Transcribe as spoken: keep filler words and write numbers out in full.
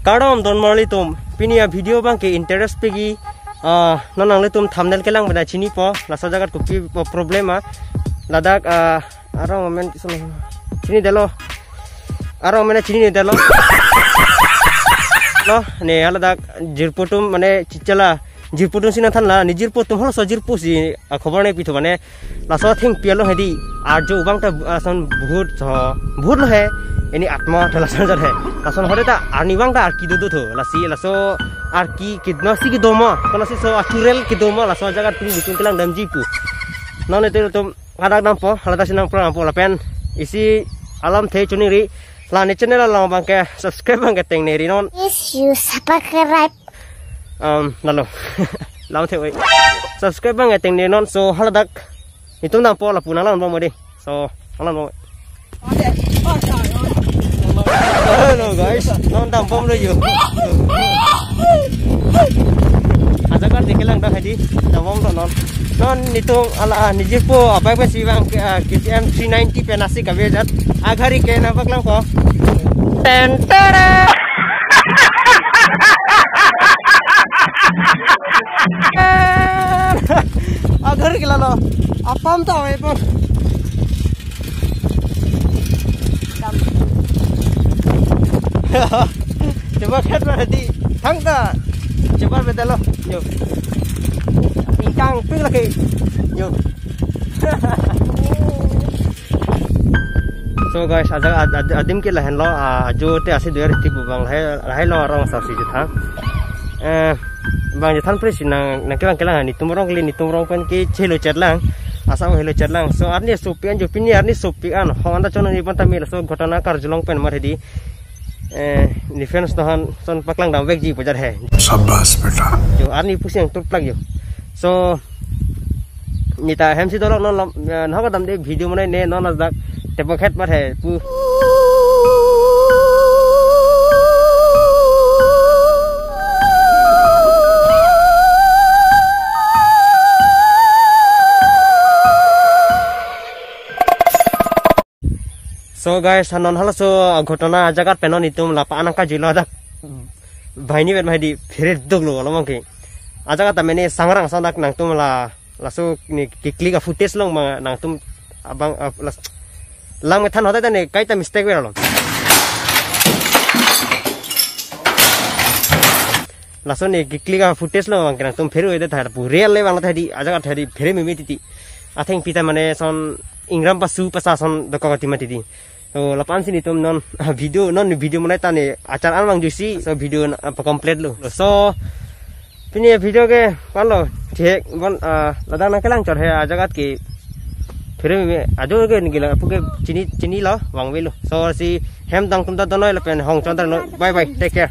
Kardom don marli atum, pini a-video abang ke interest pegi, ah, non nanglitum thumbnail kelang bena chinipo, laso ajaga kopi problem a, ladak, ah, arong amen kiso chinidetlo, arong amen chinidetlo, no, ne haladak jirpo atum mane chichala, jirpo atum si nangthanlo, ne jirpo atum halaso jirpo si, ah, khobor ne pithu mane, laso thengpi along hedi, arjo abang ta, ah, lason bhut so, bhut lo he, ini atma ta lason jat he. Lason hore ta arni abang ta arki dodo tho, lasi laso arki kidna si kedo ma, kono si so a-churel kedo ma, laso ajaga pini bichung kelang damji pu. Non ete atum hadak dampo, haladak si nangpro dampo lapen isi alamthe choningri, la ne channel along abang ke subscribe abang ke tengneri non. Please you subscribe. Um, lalo. Lamthe oi. Subscribe abang ke tengneri non, so haladak. Itum dampo lapu nanglang bom dei. So, nanglang bom. Hello guys, non dambomlo yo. Ajaga ke kelang dak hedi, dambomlo non. Non netum hala, ah, ne jirpo abang pensi abang, ah, K T M three ninety pen asi kave jat. Aghari ke nangpaklangpo. Ten tere. Aghari ke lalo. Apam ta ave pon. Coba khat berhati. Thangta. Coba bedalo. Yo. Ingkang ping lagi. Yo. So guys, ada, ada, adim ke lahenlo, ah, ajo te asi doyar ti bubang lahai, lahai lo arong sa si jutha. Eh, bang juthan pre si nang, nang kelang kelang netum arong kali netum arong pen ke chelo chat lang. Asa helo chat lang. So arni sopi an jo pini arni sopi an. Hong anta chon ni pon tamil so ghotona karjulong pen mar hedi. Eh, defense dohan son paklang dam vekji pujar he. Shabash beta. Jo arni pusi nangtuplak jo. So neta hem si dolok non lam, eh, nahok damde video mane ne non ladak tepok het mar he pu. So guys, non halaso ghotona ajaga pen non netum lapu-an nangkajilo dak. Banghini pen ma hedi phere duklo alo mangke. Ajaga ta mene sangrang ason dak nangtum la, laso ne keklik a-footage along ma nangtum abang, ah, las-, lang methan hote ta ne kaita mistake verlo. Laso ne keklik a-footage along abang ke nangtum phere oi det tha pu real le abang ta hedi ajaga ta hedi phere meme titi. Athengpi ta mane son ingram pasu pasa son dokok tima titi. So lapu-an si netum non video, non video mane ta ne achar an abang jusi, so video na, ah, pa-complete lo. So pini video ke panlo, thek bon, ah, ladak nangkelang chot he ajaga ke phere meme ajo ke nigila pu ke chini, chinilo vangvelo. So si hem dang tum ta donoi lapen hong chon ta noi. Bye bye, take care.